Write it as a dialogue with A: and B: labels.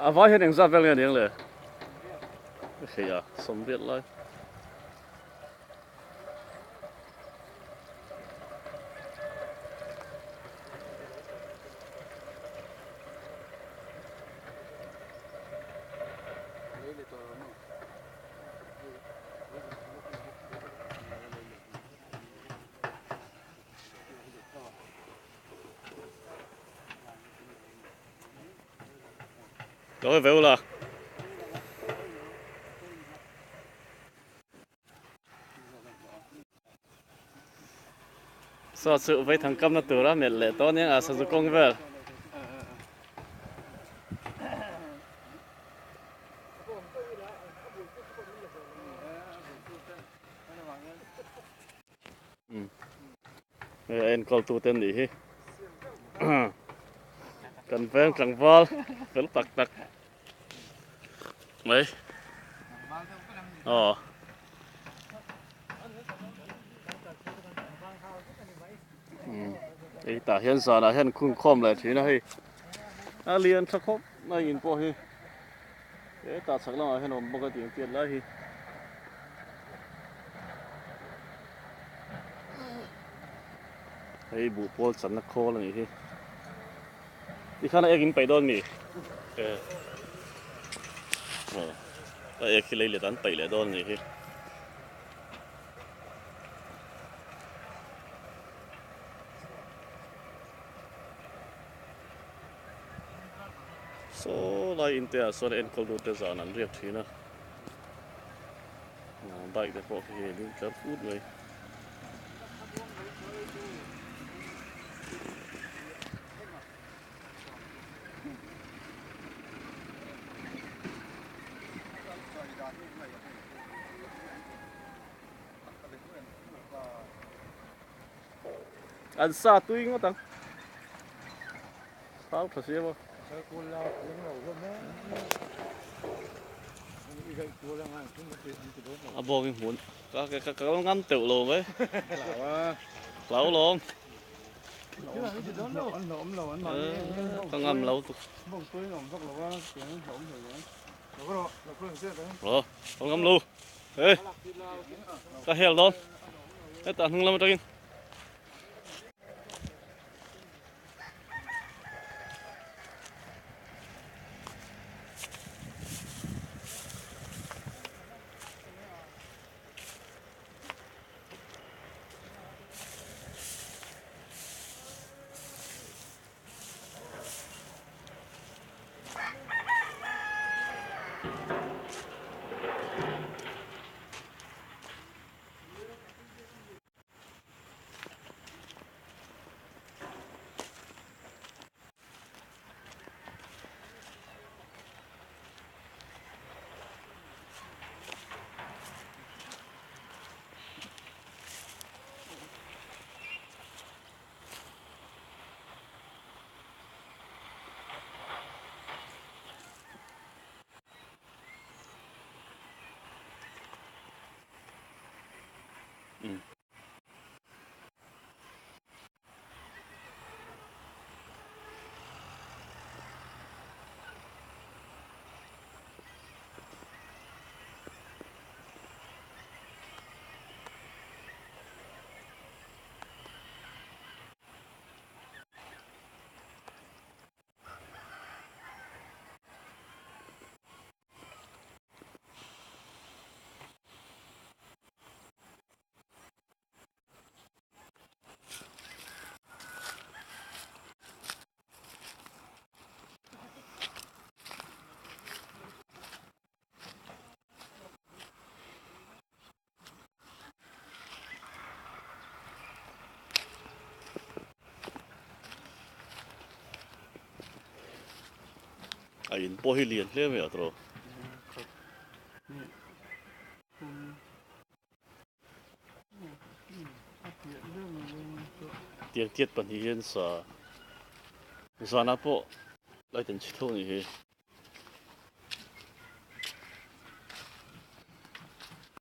A: A vai hian engzat vel nge aniang le? Hei a, sawmriat lai. Lo ve ula. Saw chu vei thang kamna tura melh leh tawh aniang a sazu kawng vel. Hei a enkawl tu te an nih hi kan veng tlangval fel tak tak mai aw hei tah hian zanah hian khung khawm leh thin a hei a lian tha khawp mai in pawh hi hetah chhak lamah hian a awm bawk a tih ang chiat lai hi. Hei buh pawl channa khawl a nih hi. Tikhan a ek in paih dawn mi? Aw a ek hi lei let an paih leh dawn a nih hi. Saw lai in te ah sawn enkawl tu te zan an riak thin a. Bike te pawh khi ding tlar fut mai. An sa tui ngawt ang. Sau tha sia maw. A bawk in hmun ka ka ka lo ngam teuh lo mai. Hlau lawm. Ka ngam lo tuk. Ro, ka ngam lo. Hey. Ka hel dawn. Hetah hnung lam atangin. A in pawh hi lian hle mai a tawh. Tiang tiat pahnih hian sa zanah pawh light an chhi tho a nih hi.